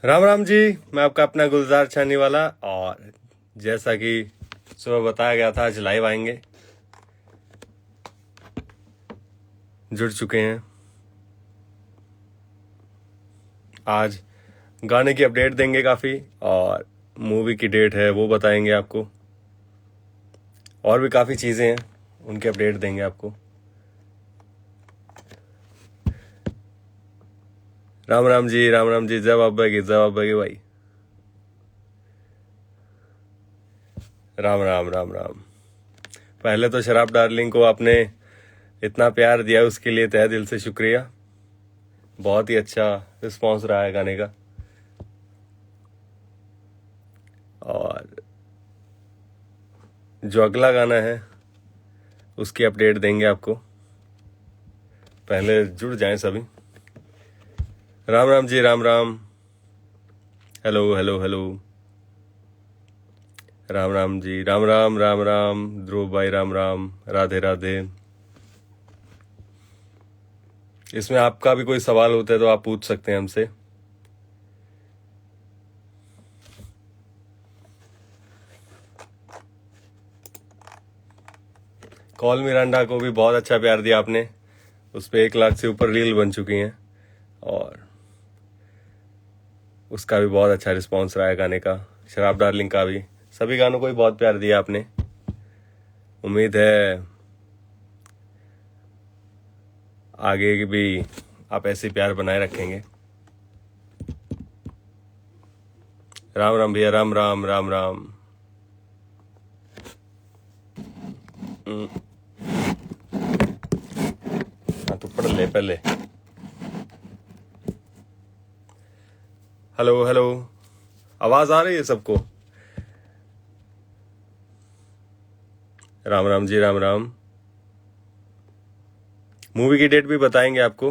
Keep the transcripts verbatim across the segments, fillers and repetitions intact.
राम राम जी, मैं आपका अपना गुलजार छानी वाला। और जैसा कि सुबह बताया गया था, आज लाइव आएंगे, जुड़ चुके हैं। आज गाने की अपडेट देंगे काफ़ी, और मूवी की डेट है वो बताएंगे आपको, और भी काफ़ी चीज़ें हैं उनकी अपडेट देंगे आपको। राम राम जी, राम राम जी, जय बाबा की, जय बाबा की भाई। राम राम, राम राम। पहले तो शराब डार्लिंग को आपने इतना प्यार दिया, उसके लिए तहे दिल से शुक्रिया। बहुत ही अच्छा रिस्पॉन्स रहा है गाने का। और जो अगला गाना है, उसकी अपडेट देंगे आपको। पहले जुड़ जाएं सभी। राम राम जी, राम राम। Hello, hello, hello. राम राम जी, राम राम, राम राम। ध्रुव भाई, राम राम, राधे राधे। इसमें आपका भी कोई सवाल होता है तो आप पूछ सकते हैं हमसे। कॉल मिरांडा को भी बहुत अच्छा प्यार दिया आपने, उस पे एक लाख से ऊपर रील बन चुकी हैं, और उसका भी बहुत अच्छा रिस्पॉन्स रहा है गाने का। शराब डार्लिंग का भी, सभी गानों को ही बहुत प्यार दिया आपने। उम्मीद है आगे भी आप ऐसे ही प्यार बनाए रखेंगे। राम राम भैया, राम राम, राम राम। हम्म। हाँ, तू पढ़ ले पहले। हेलो, हेलो, आवाज आ रही है सबको? राम राम जी, राम राम। मूवी की डेट भी बताएंगे आपको।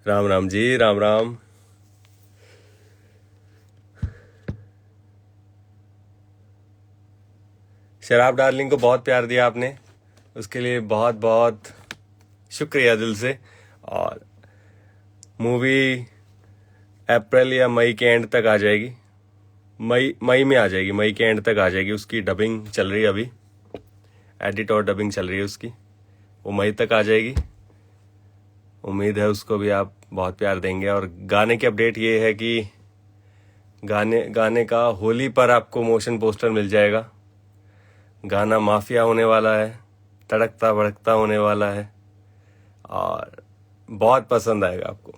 राम राम जी, राम राम। शराब डार्लिंग को बहुत प्यार दिया आपने, उसके लिए बहुत बहुत शुक्रिया दिल से। और मूवी अप्रैल या मई के एंड तक आ जाएगी, मई मई में आ जाएगी, मई के एंड तक आ जाएगी। उसकी डबिंग चल रही है अभी, एडिट और डबिंग चल रही है उसकी, वो मई तक आ जाएगी। उम्मीद है उसको भी आप बहुत प्यार देंगे। और गाने की अपडेट ये है कि गाने गाने का होली पर आपको मोशन पोस्टर मिल जाएगा। गाना माफिया होने वाला है, तड़कता भड़कता होने वाला है और बहुत पसंद आएगा आपको।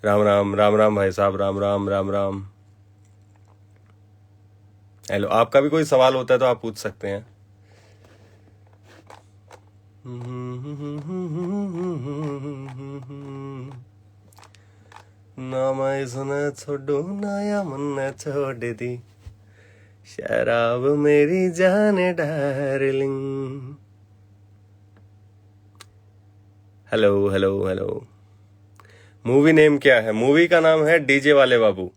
राम राम, राम राम भाई साहब, राम राम, राम राम। हेलो, आपका भी कोई सवाल होता है तो आप पूछ सकते हैं। ना मैं इसने छोड़ू, ना या मन्ने छोड़ दी, शराब मेरी जान darling. Hello, hello, hello. Movie name क्या है? मूवी का नाम है डीजे वाले बाबू।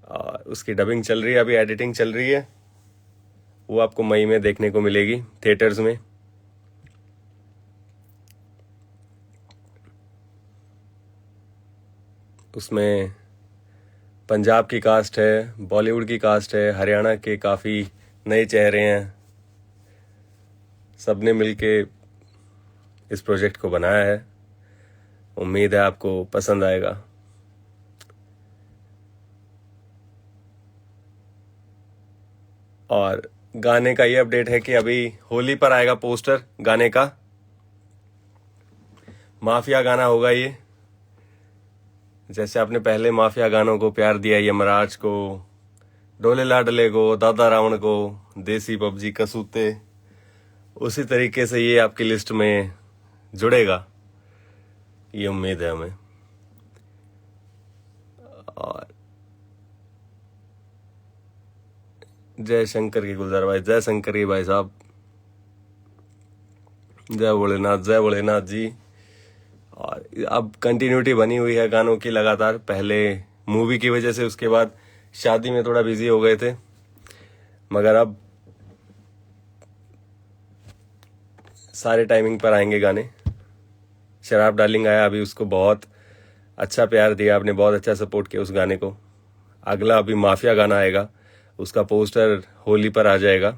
और उसकी डबिंग चल रही है, अभी एडिटिंग चल रही है, वो आपको मई में देखने को मिलेगी थिएटर्स में। उसमें पंजाब की कास्ट है, बॉलीवुड की कास्ट है, हरियाणा के काफ़ी नए चेहरे हैं। सबने मिलके इस प्रोजेक्ट को बनाया है। उम्मीद है आपको पसंद आएगा। और गाने का ये अपडेट है कि अभी होली पर आएगा पोस्टर गाने का। माफिया गाना होगा ये। जैसे आपने पहले माफिया गानों को प्यार दिया, यमराज को, डोले लाडले को, दादा रावण को, देसी पबजी कसूते, उसी तरीके से ये आपकी लिस्ट में जुड़ेगा, ये उम्मीद है हमें। और जय शंकर की गुलजार भाई, जय शंकर की भाई साहब, जय भोलेनाथ, जय भोलेनाथ जी। और अब कंटिन्यूटी बनी हुई है गानों की लगातार, पहले मूवी की वजह से, उसके बाद शादी में थोड़ा बिजी हो गए थे, मगर अब सारे टाइमिंग पर आएंगे गाने। शराब डार्लिंग आया अभी, उसको बहुत अच्छा प्यार दिया आपने, बहुत अच्छा सपोर्ट किया उस गाने को। अगला अभी माफिया गाना आएगा, उसका पोस्टर होली पर आ जाएगा।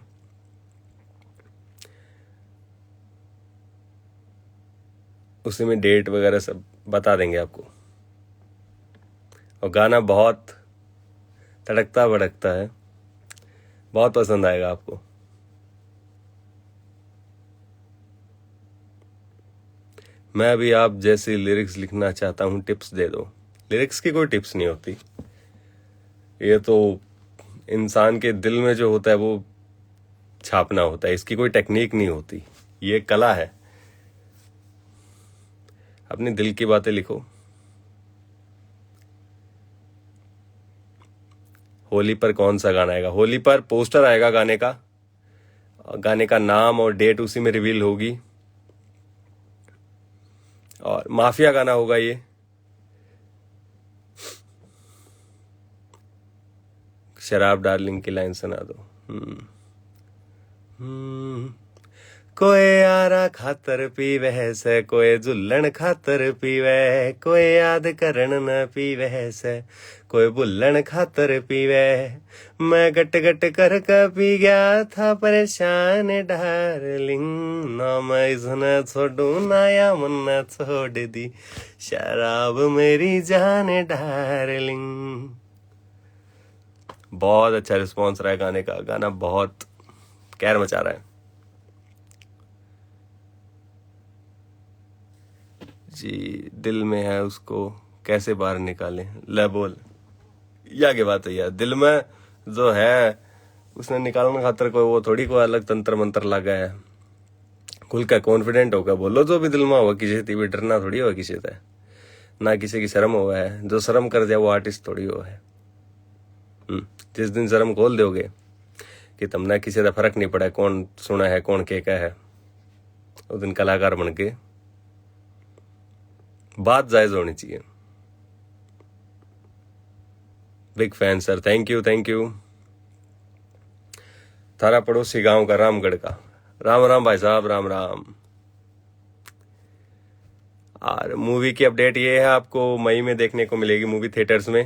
उसी में डेट वगैरह सब बता देंगे आपको। और गाना बहुत तड़कता भड़कता है, बहुत पसंद आएगा आपको। मैं भी आप जैसी लिरिक्स लिखना चाहता हूँ, टिप्स दे दो। लिरिक्स की कोई टिप्स नहीं होती, ये तो इंसान के दिल में जो होता है वो छापना होता है, इसकी कोई टेक्निक नहीं होती, ये कला है। अपने दिल की बातें लिखो। होली पर कौन सा गाना आएगा? होली पर पोस्टर आएगा गाने का, गाने का नाम और डेट उसी में रिवील होगी। और माफिया गाना होगा ये। शराब डार्लिंग की लाइन सुना दो। हम्म। हम्म। कोई यारा खातर पीवे से, कोई झुल्लण खातर पीवे, कोई याद करण न पीवे से, कोई भुल्लण खातर पीवे। मैं गट गट करके पी गया था परेशान डार्लिंग, ना मैं इसने छोड़ू ना या मन्ने छोड़ दी शराब मेरी जान डार्लिंग। बहुत अच्छा रिस्पॉन्स रहा है गाने का, गाना बहुत कहर मचा रहा है। जी, दिल में है उसको कैसे बाहर निकालें? ले बोल, या के बात है यार, दिल में जो है उसने निकालने खातर कोई वो थोड़ी कोई अलग तंत्र मंत्र लगा है। खुल के कॉन्फिडेंट होकर बोलो जो भी दिल में हो, किसी से भी डरना थोड़ी हो किसी से, ना किसी की शर्म हो है। जो शर्म कर दिया वो आर्टिस्ट थोड़ी हो है। हम्म, जिस दिन शर्म खोल दोगे कि तुमने किसी का फर्क नहीं पड़ा कौन सुना है, कौन के का है, उस दिन कलाकार बन के बात जायज होनी चाहिए। Big fan sir, thank you, thank you. थारा पड़ोसी गांव का रामगढ़ का। राम राम भाई साहब, राम राम। और मूवी की अपडेट ये है, आपको मई में देखने को मिलेगी मूवी थिएटर्स में।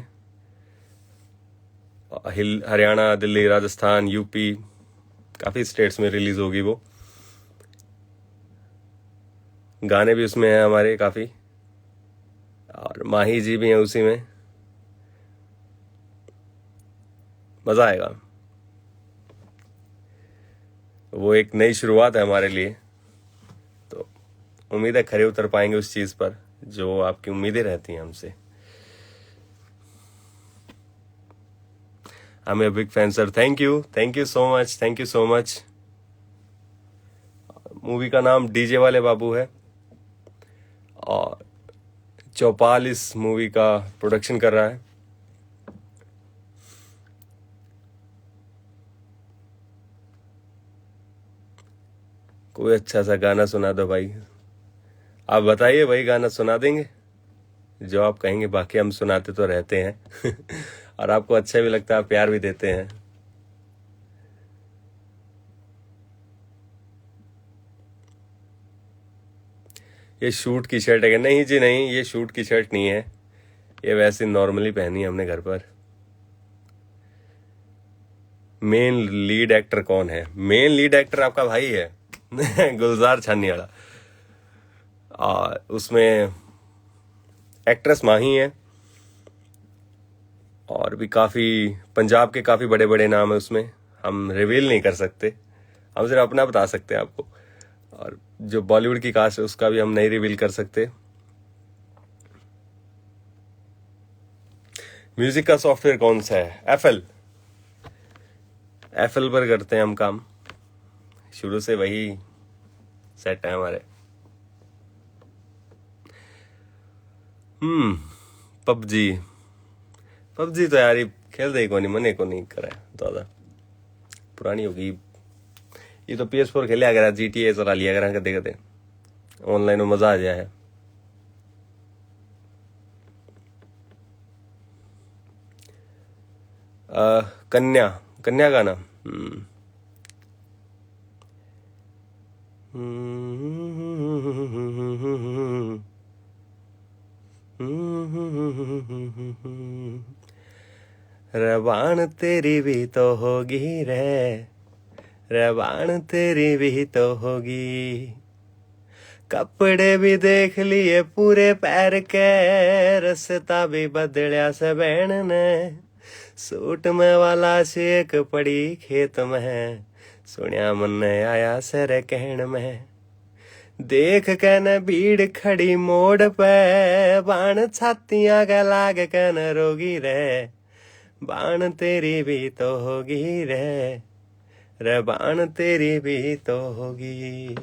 हिल हरियाणा, दिल्ली, राजस्थान, यूपी, काफ़ी स्टेट्स में रिलीज होगी वो। गाने भी उसमें हैं हमारे काफ़ी, और माही जी भी हैं उसी में। मज़ा आएगा। वो एक नई शुरुआत है हमारे लिए, तो उम्मीद है खरे उतर पाएंगे उस चीज़ पर जो आपकी उम्मीदें रहती हैं हमसे। I'm a big fan sir, thank you, thank you so much, thank you so much। Movie का नाम डीजे वाले बाबू है और चौपाल इस मूवी का प्रोडक्शन कर रहा है। कोई अच्छा सा गाना सुना दो भाई। आप बताइए भाई, गाना सुना देंगे जो आप कहेंगे, बाकी हम सुनाते तो रहते हैं। और आपको अच्छा भी लगता है, आप प्यार भी देते हैं। ये शूट की शर्ट है क्या? नहीं जी नहीं, ये शूट की शर्ट नहीं है, ये वैसे नॉर्मली पहनी है हमने घर पर। मेन लीड एक्टर कौन है? मेन लीड एक्टर आपका भाई है गुलजार छानी वाला। और उसमें एक्ट्रेस माही है और भी काफ़ी पंजाब के काफ़ी बड़े बड़े नाम है उसमें, हम रिवील नहीं कर सकते, हम सिर्फ अपना बता सकते हैं आपको। और जो बॉलीवुड की कास्ट है उसका भी हम नहीं रिवील कर सकते। म्यूजिक का सॉफ्टवेयर कौन सा है? एफएल। एफएल पर करते हैं हम काम, शुरू से वही सेट है हमारे। हम्म। पबजी, पबजी तो यार ये खेलते ही कोनी, मने कोनी करे ज़्यादा, पुरानी होगी। ये तो पी एस फोर खेलिया करा, जी टी ए चला लिया करा कदे कदे, ऑनलाइन में मज़ा आ जाए। अ, कन्या, कन्या गाना। हम्म। रे बाण तेरी भी तो होगी रे, रे बाण तेरी भी तो होगी। कपड़े भी देख लिए पूरे पैर के, रस्ता भी बदलिया से बहन ने। सूट में वाला शेक पड़ी खेत में, सुनिया मन्ने आया सर कहण में। देख के न भीड़ खड़ी मोड़ पे, बाण छातियां के लाग के न रोगी रे। बाण तेरी भी तो होगी रे, रे बाण तेरी भी तो होगी।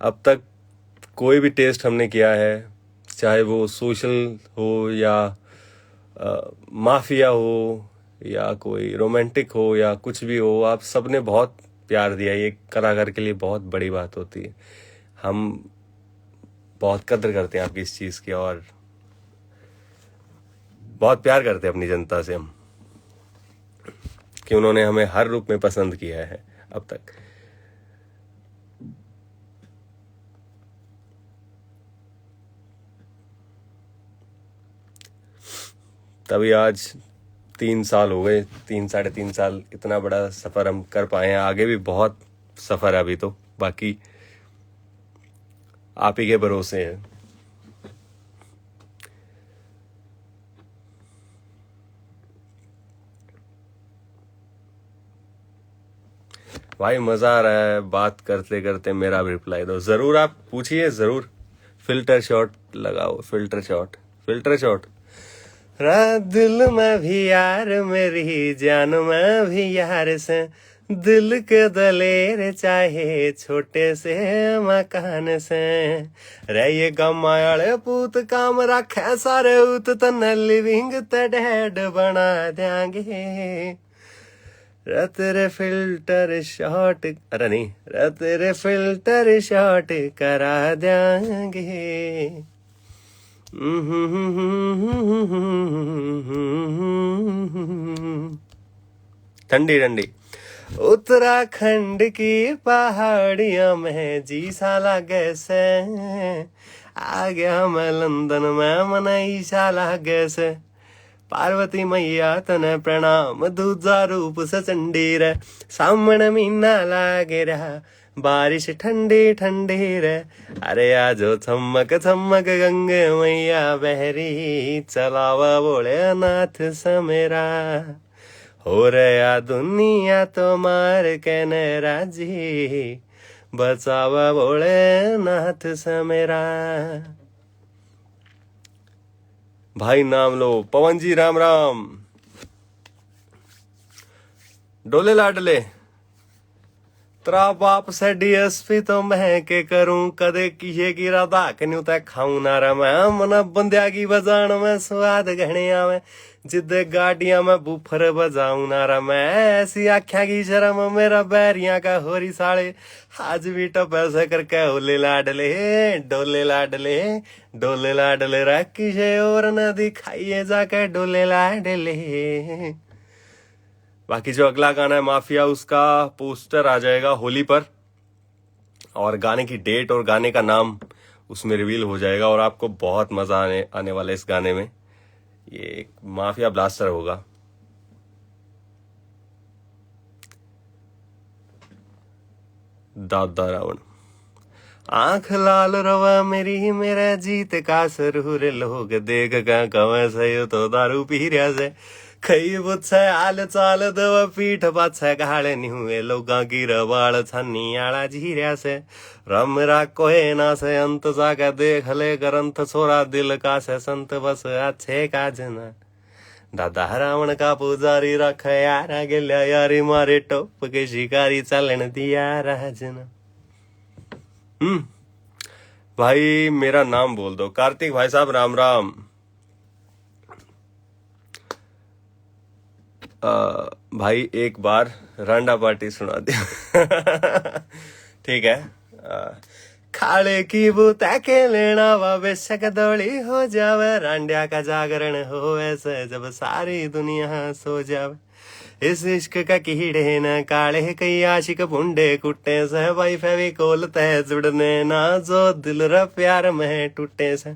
अब तक कोई भी टेस्ट हमने किया है, चाहे वो सोशल हो या अ, माफिया हो या कोई रोमांटिक हो या कुछ भी हो, आप सबने बहुत प्यार दिया। ये कलाकार के लिए बहुत बड़ी बात होती है। हम बहुत कदर करते हैं आपकी इस चीज़ की और बहुत प्यार करते हैं अपनी जनता से हम, कि उन्होंने हमें हर रूप में पसंद किया है अब तक। तभी आज तीन साल हो गए, तीन, साढ़े तीन साल, इतना बड़ा सफ़र हम कर पाए हैं। आगे भी बहुत सफ़र है अभी तो, बाकी आप ही के भरोसे है। भाई, मज़ा आ रहा है, बात करते करते मेरा भी रिप्लाई दो। ज़रूर, आप पूछिए, ज़रूर। फिल्टर शॉट लगाओ, फिल्टर शॉट, फिल्टर शॉट। रा दिल में भी यार, मेरी जान में भी यार से, दिल के दलेर चाहे छोटे से मकान से। रे ये गामा आले पूत काम रखे सारे, उत तन्ने लिविंग ते डेड बना देंगे। रे तेरे फिल्टर शॉट, अरे नहीं, रे तेरे फिल्टर शॉट करा देंगे। ठंडी ठंडी। उत्तराखंड की पहाड़ियां में जी सा लागे से, आ गया मैं लंदन में, मने ईसा लागे से। पार्वती मैया तने प्रणाम, दूजा रूप से चंडी रे, सामने मीना लागे रहा, बारिश ठंडी ठंडी रे। अरे आजो छमक छमक गंगे मैया बहरी, चलावा भोलेनाथ समेरा। हो रहा दुनिया तो मार के न राजी, बचावा भोलेनाथ समेरा। भाई नाम लो, पवन जी राम राम। डोले लाडले, तेरा बाप से डीएसपी तो मैं के करूं, कदे किए की राधा के न्यू तै खाऊं ना रे मैं। मना बंद्या की बजाण में स्वाद घणे आवे, जिदे गाड़ियां में बूफर बजाऊं ना रे मैं। ऐसी आख्या की शर्म मेरा बैरियां का होरी साले, आज भी टपे से करके होले लाडले, डोले लाडले, डोले लाडले रे, किसे और न दिखाइए जाके डोले लाडले। बाकी जो अगला गाना है माफिया, उसका पोस्टर आ जाएगा होली पर, और गाने की डेट और गाने का नाम उसमें रिवील हो जाएगा, और आपको बहुत मज़ा आने, आने वाला है इस गाने में। ये एक माफिया ब्लास्टर होगा। दादा रावण। आंख लाल रवा मेरी, मेरा जीत का सरूर, लोग देख का कवे से यो तो दारू पी रहा से। खई बुछे हाल चाल दवा पीठ पाछे घाल नहीं हुए, लोगां की रवाल छानी आला जी रहा से। राम रा कोए ना से अंत जाके देख ले ग्रंथ, छोरा दिल का से संत बस अच्छे काज ना। दादा रावण का पुजारी रखे यारा गेल्या यारी, मारे टोप के शिकारी चलन दिया राजना। हम्म, भाई मेरा नाम बोल दो। कार्तिक भाई साहब राम राम। अ, भाई एक बार रांडा पार्टी सुना दो। ठीक है। अ, खाले की बूता के लेना वा, बेशक दौड़ी हो जावे। रांडिया का जागरण होवे से जब सारी दुनिया सो जावे। इस इश्क का कीड़े न काले, कई आशिक भुंडे कुट्टे से। भाई फेविकोल तय जुड़ने ना, जो दिल रा प्यार में टूटे से।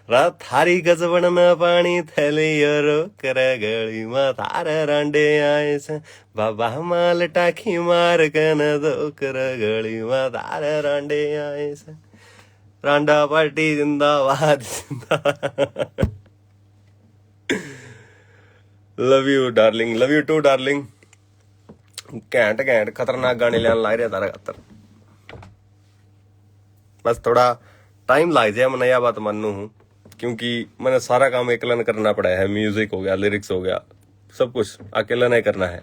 रात थारी गजबन में पानी थैलियो रो कर गली में थारे रांडे आए से। बाबा माल टाकी मार के न दो कर गली में थारे रांडे आए से। रांडा पार्टी जिंदाबाद, जिंदाबाद। Love you darling, love you too darling। घैंट घैंट खतरनाक गाने लान लाग रहे थारे खातर। बस थोड़ा टाइम लाग जाए, मैं यह बात मानू हूँ, क्योंकि मैंने सारा काम अकेला ने करना पड़ा है। म्यूजिक हो गया, लिरिक्स हो गया, सब कुछ अकेला ने करना है,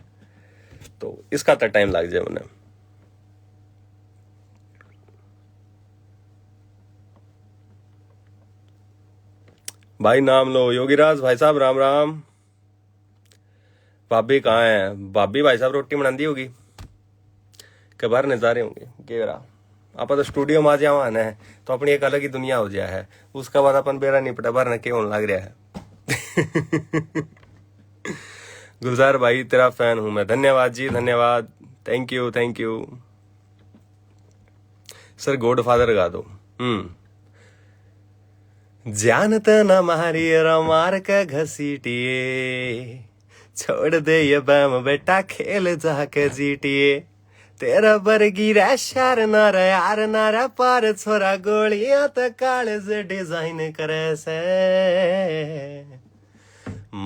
तो इस खातर टाइम लाग जाए मैंने। भाई नाम लो योगीराज भाई साहब, राम राम। भाभी कहाँ है? भाभी भाई साहब रोटी बनाती होगी, के बाहर ने जा रहे होंगे। के बेरा आप तो स्टूडियो में आ जावा ना, तो अपनी एक अलग ही दुनिया हो जाए है। उसके बाद अपन बेरा नहीं पटा बाहर ने के होने लग रहा है। गुलजार भाई, तेरा फैन हूं मैं। धन्यवाद जी, धन्यवाद। Thank you, thank you। Sir, godfather गा दो। हम्म। जान त ना मारी रा मार के घसीटिए, छोड़ दे ये बैम बेटा, खेल जाके जीटिए। तेरा बरगी रे शहर ना रे यार ना रे पार, छोरा गोलियां त काले से डिजाइन करे से।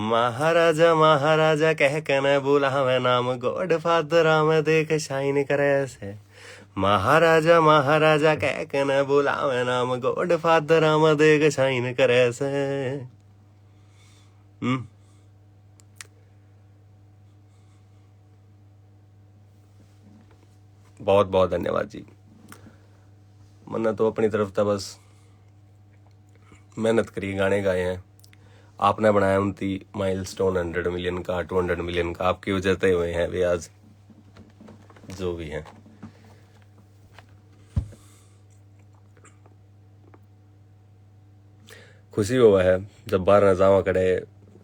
महाराजा महाराजा कह के न बुलावे नाम, गॉडफादर में देख शाइन करे से। महाराजा महाराजा कह के न बुलावे नाम, गॉडफादर में देख शाइन करे से। हम्म। बहुत बहुत धन्यवाद जी। मैंने तो अपनी तरफ था बस मेहनत करी, गाने गाए हैं। आपने बनाया उनती माइलस्टोन हंड्रेड मिलियन का, टू हंड्रेड मिलियन का, आपकी वजह से हुए हैं वे आज जो भी हैं। खुशी हुआ है जब बाहर ना जावा खड़े,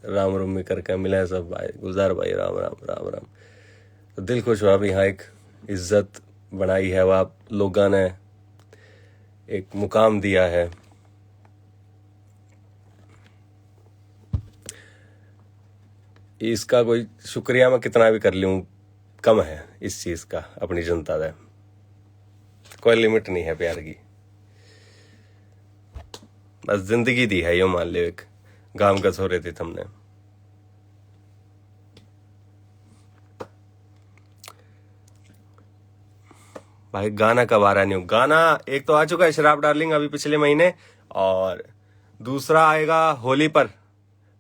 राम रूम में करके मिले सब भाई, गुलजार भाई, राम राम, राम राम। तो दिल खुश हुआ भी, हाँ, एक इज्जत बनाई है, वह आप लोगों ने एक मुकाम दिया है। इसका कोई शुक्रिया मैं कितना भी कर लूँ, कम है इस चीज़ का, अपनी जनता का कोई लिमिट नहीं है प्यार की। बस जिंदगी दी है, यो मान लियो, एक गांव का छोरे थे थमने। भाई, गाना कब आ रहा न्यू? गाना एक तो आ चुका है शराब डार्लिंग अभी पिछले महीने, और दूसरा आएगा होली पर।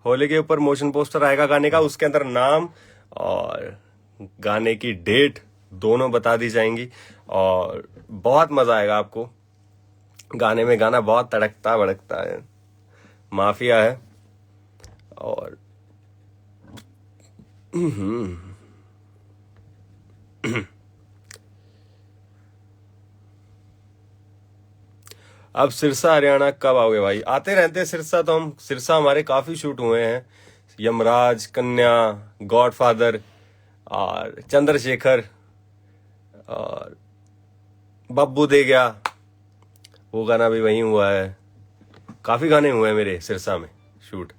होली के ऊपर मोशन पोस्टर आएगा गाने का, उसके अंदर नाम और गाने की डेट दोनों बता दी जाएंगी, और बहुत मज़ा आएगा आपको। गाने में गाना बहुत तड़कता भड़कता है, माफिया है। और हम्म। अब सिरसा हरियाणा कब आओगे भाई? आते रहते हैं सिरसा, तो हम सिरसा हमारे काफ़ी शूट हुए हैं, यमराज, कन्या, गॉडफादर और चंद्रशेखर और बब्बू दे गया, वो गाना भी वहीं हुआ है। काफ़ी गाने हुए हैं मेरे सिरसा में शूट।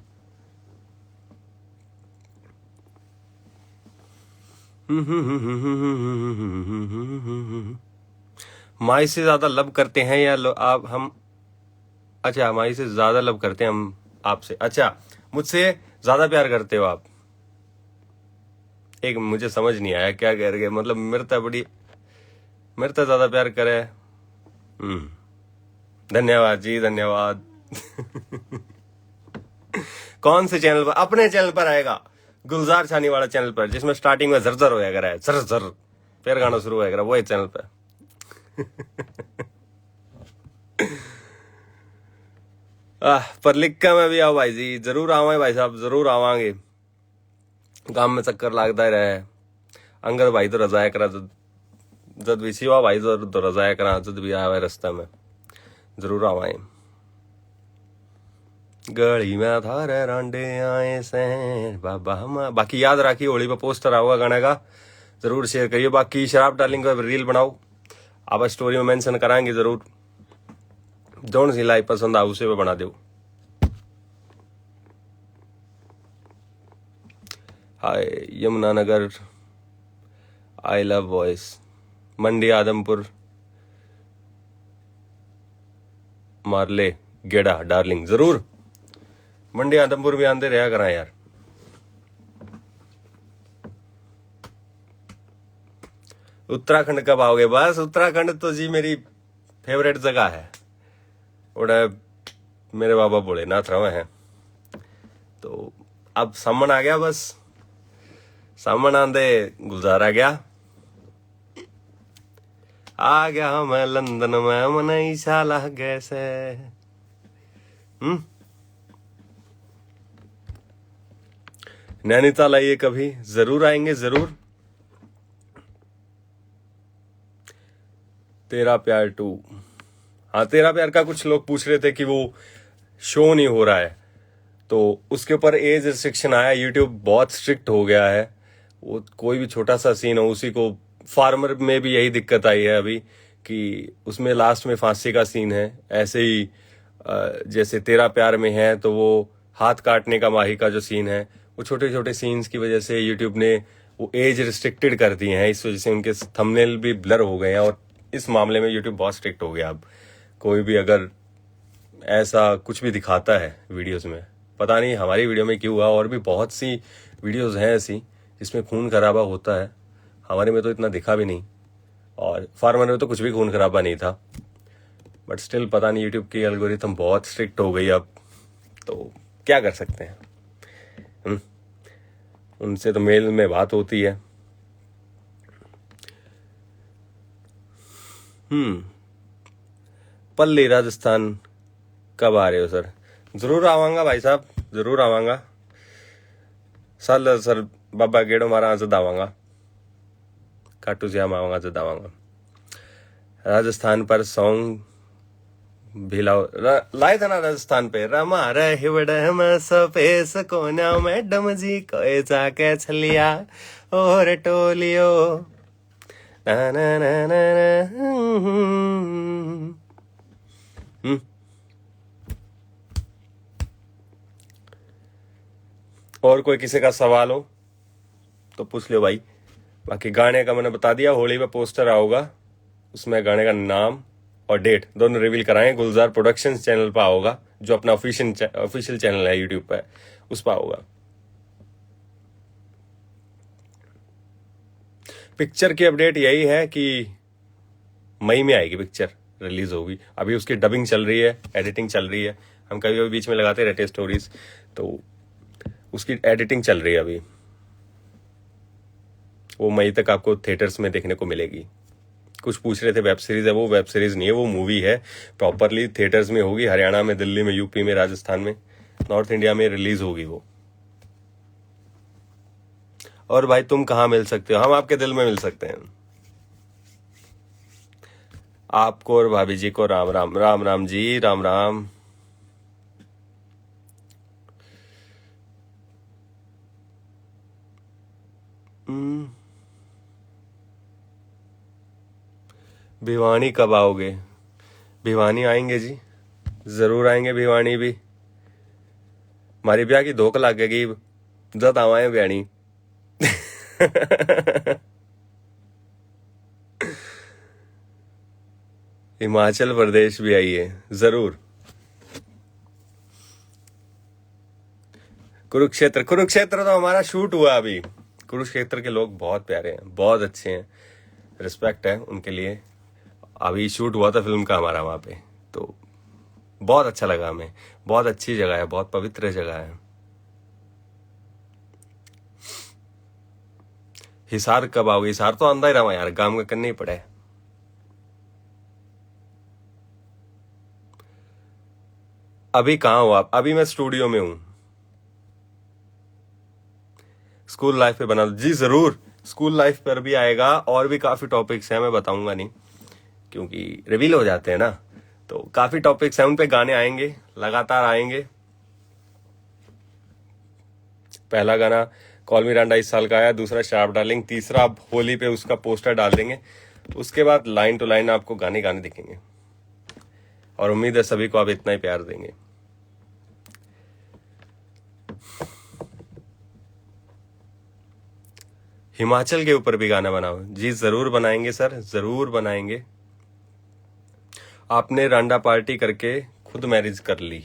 माई से ज्यादा लव करते हैं या लो, आप हम? अच्छा, माई से ज्यादा लव करते हैं हम आपसे। अच्छा, मुझसे ज्यादा प्यार करते हो आप? एक मुझे समझ नहीं आया क्या कह रहे, मतलब मेरे तो बड़ी, मेरे तो ज्यादा प्यार करे। हम्म, धन्यवाद जी, धन्यवाद। कौन से चैनल पर? अपने चैनल पर आएगा, गुलजार छानी वाला चैनल पर, जिसमें स्टार्टिंग में जर्जर होया करे, जर्जर, फिर गाना शुरू होया करे, वही चैनल पर। आह, पर लिख के मैं भी आओ भाई जी, जरूर आवांगे भाई साहब, जरूर आवांगे। गांव में चक्कर लागदा ही रहे। अंगद भाई तो रजाया करा तो जद भी सेवा भाई जरूर दोहरा जाया करा, जद भी आवे रास्ते में जरूर आवाए। गली में थारे रांडे आए से बाबा हम। बाकी याद राखिए, होली पे पोस्टर आओगा गाने का, जरूर शेयर करिए। बाकी शराब डार्लिंग का रील बनाओ, आप स्टोरी में मेंशन कराएंगे जरूर। जौन सी लाइव पसंद आ उसे पे बना दो। हाय यमुनानगर, आई लव वॉइस, मंडी आदमपुर, मार ले गेड़ा डार्लिंग। जरूर मंडी आदमपुर भी आंदे रहा करा यार। उत्तराखंड कब आओगे? बस उत्तराखंड तो जी मेरी फेवरेट जगह है। उड़े मेरे बाबा भोलेनाथ रहे हैं। तो अब सामन आ गया, बस सामन आंदे गुलजार आ गया। आ गया मैं लंदन में, मने ईसा लागे से। हम्म। नैनीताल आइए कभी, जरूर आएंगे, जरूर। तेरा प्यार टू। हाँ, तेरा प्यार का कुछ लोग पूछ रहे थे कि वो शो नहीं हो रहा है, तो उसके ऊपर एज रिस्ट्रिक्शन आया। यूट्यूब बहुत स्ट्रिक्ट हो गया है। वो कोई भी छोटा सा सीन हो, उसी को, फार्मर में भी यही दिक्कत आई है अभी कि उसमें लास्ट में फांसी का सीन है। ऐसे ही अ, जैसे तेरा प्यार में है, तो वो हाथ काटने का माही का जो सीन है, वो छोटे छोटे सीन्स की वजह से यूट्यूब ने वो एज रिस्ट्रिक्टेड कर दिए हैं। इस वजह से उनके थंबनेल भी ब्लर हो गए हैं और इस मामले में यूट्यूब बहुत स्ट्रिक्ट हो गया। अब कोई भी अगर ऐसा कुछ भी दिखाता है वीडियोज़ में, पता नहीं हमारी वीडियो में क्यों हुआ, और भी बहुत सी वीडियोज़ हैं ऐसी जिसमें खून खराबा होता है। हमारे में तो इतना दिखा भी नहीं, और फार्मर में तो कुछ भी खून खराबा नहीं था। बट स्टिल पता नहीं, यूट्यूब की एल्गोरिथम बहुत स्ट्रिक्ट हो गई अब, तो क्या कर सकते हैं। हम्म, उनसे तो मेल में बात होती है। हम्म। पल्ली राजस्थान कब आ रहे हो सर? जरूर आवांगा भाई साहब, जरूर आवांगा। साल सर बाबा गेड़ो मारा जद आवांगा, खाटू श्याम आवांगा जद आवांगा। राजस्थान पर सॉन्ग भी लाओ। रा-, लाए था ना राजस्थान पे, रमा रे हिवड़े में सपेस कोन्या मैडम जी कोई जाके छलिया और टोलियो। ना, ना, ना, ना, ना, हम्म। और कोई किसी का सवाल हो तो पूछ लो भाई। बाकी गाने का मैंने बता दिया, होली पे पोस्टर आओगा, उसमें गाने का नाम और डेट दोनों रिवील कराएं। गुलजार प्रोडक्शंस चैनल पर आओगा, जो अपना ऑफिशियल, ऑफिशियल चैनल है यूट्यूब पर, उस पर आओगा। पिक्चर की अपडेट यही है कि मई में आएगी पिक्चर, रिलीज होगी। अभी उसकी डबिंग चल रही है, एडिटिंग चल रही है। हम कभी कभी बीच में लगाते रहते हैं स्टोरीज, तो उसकी एडिटिंग चल रही है अभी। वो मई तक आपको थिएटर्स में देखने को मिलेगी। कुछ पूछ रहे थे वेब सीरीज है, वो वेब सीरीज नहीं है, वो मूवी है। प्रॉपरली थिएटर्स में होगी, हरियाणा में, दिल्ली में, यूपी में, राजस्थान में, नॉर्थ इंडिया में रिलीज होगी वो। और भाई, तुम कहाँ मिल सकते हो? हम आपके दिल में मिल सकते हैं। आपको और भाभी जी को राम राम। राम राम जी, राम राम। हम्म। भिवानी कब आओगे? भिवानी आएंगे जी, जरूर आएंगे भिवानी भी। हमारी ब्याह की धोख लगेगी, जद आवाए ब्याणी। हिमाचल प्रदेश भी आइए जरूर। कुरुक्षेत्र, कुरुक्षेत्र तो हमारा शूट हुआ अभी। कुरुक्षेत्र के लोग बहुत प्यारे हैं, बहुत अच्छे हैं, रिस्पेक्ट है उनके लिए। अभी शूट हुआ था फिल्म का हमारा वहाँ पे, तो बहुत अच्छा लगा हमें। बहुत अच्छी जगह है, बहुत पवित्र जगह है। हिसार कब आओगे? हिसार तो आंदा ही रहा यार, गांव का करना ही पड़ा है। अभी कहाँ हो आप? अभी मैं स्टूडियो में हूँ। स्कूल लाइफ पे बना लो जी, जरूर। स्कूल लाइफ पर भी आएगा, और भी काफ़ी टॉपिक्स हैं, मैं बताऊंगा नहीं क्योंकि रिवील हो जाते हैं ना। तो काफ़ी टॉपिक्स हैं, उन पे गाने आएंगे, लगातार आएंगे। पहला गाना कॉल मी रांडा इस साल का आया, दूसरा शराब डार्लिंग, तीसरा अब होली पे उसका पोस्टर डाल देंगे। उसके बाद लाइन टू लाइन आपको गाने गाने दिखेंगे, और उम्मीद है सभी को आप इतना ही प्यार देंगे। हिमाचल के ऊपर भी गाना बनाओ। जी, जरूर बनाएंगे सर, जरूर बनाएंगे। आपने रांडा पार्टी करके खुद मैरिज कर ली।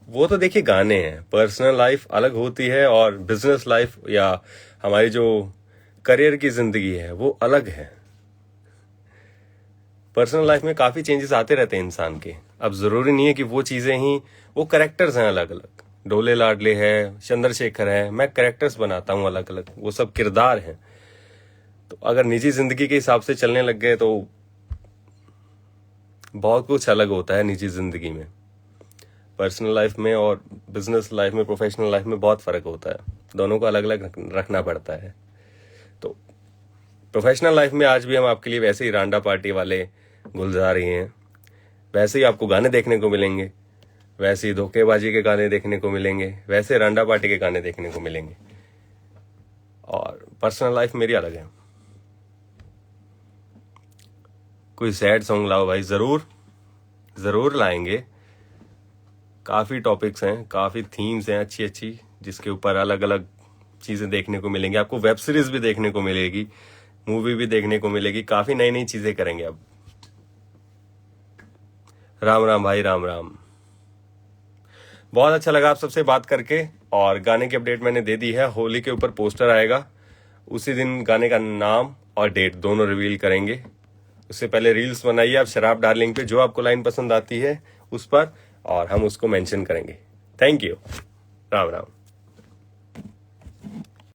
वो तो देखिए, गाने हैं। पर्सनल लाइफ अलग होती है और बिजनेस लाइफ या हमारी जो करियर की जिंदगी है, वो अलग है। पर्सनल लाइफ में काफ़ी चेंजेस आते रहते हैं इंसान के। अब ज़रूरी नहीं है कि वो चीज़ें ही, वो कैरेक्टर्स हैं अलग अलग। डोले लाडले है, चंद्रशेखर है, मैं कैरेक्टर्स बनाता हूँ अलग अलग, वो सब किरदार हैं। तो अगर निजी ज़िंदगी के हिसाब से चलने लग गए तो बहुत कुछ अलग होता है निजी ज़िंदगी में। पर्सनल लाइफ में और बिजनेस लाइफ में, प्रोफेशनल लाइफ में बहुत फ़र्क होता है, दोनों को अलग अलग रख- रखना पड़ता है। तो प्रोफेशनल लाइफ में आज भी हम आपके लिए वैसे ही रांडा पार्टी वाले गुलजार ही हैं, वैसे ही आपको गाने देखने को मिलेंगे, वैसे ही धोखेबाजी के गाने देखने को मिलेंगे, वैसे रांडा पार्टी के गाने देखने को मिलेंगे। और पर्सनल लाइफ मेरी अलग है। कोई सैड सॉन्ग लाओ भाई, ज़रूर, ज़रूर लाएंगे। काफ़ी टॉपिक्स हैं, काफ़ी थीम्स हैं अच्छी अच्छी, जिसके ऊपर अलग अलग चीज़ें देखने को मिलेंगी। आपको वेब सीरीज़ भी देखने को मिलेगी, मूवी भी देखने को मिलेगी, काफ़ी नई नई चीज़ें करेंगे अब। राम राम भाई, राम राम। बहुत अच्छा लगा आप सबसे बात करके, और गाने की अपडेट मैंने दे दी है। होली के ऊपर पोस्टर आएगा, उसी दिन गाने का नाम और डेट दोनों रिवील करेंगे। उससे पहले रील्स बनाइए आप शराब डार्लिंग पे, जो आपको लाइन पसंद आती है उस पर, और हम उसको मेंशन करेंगे। थैंक यू, राम राम।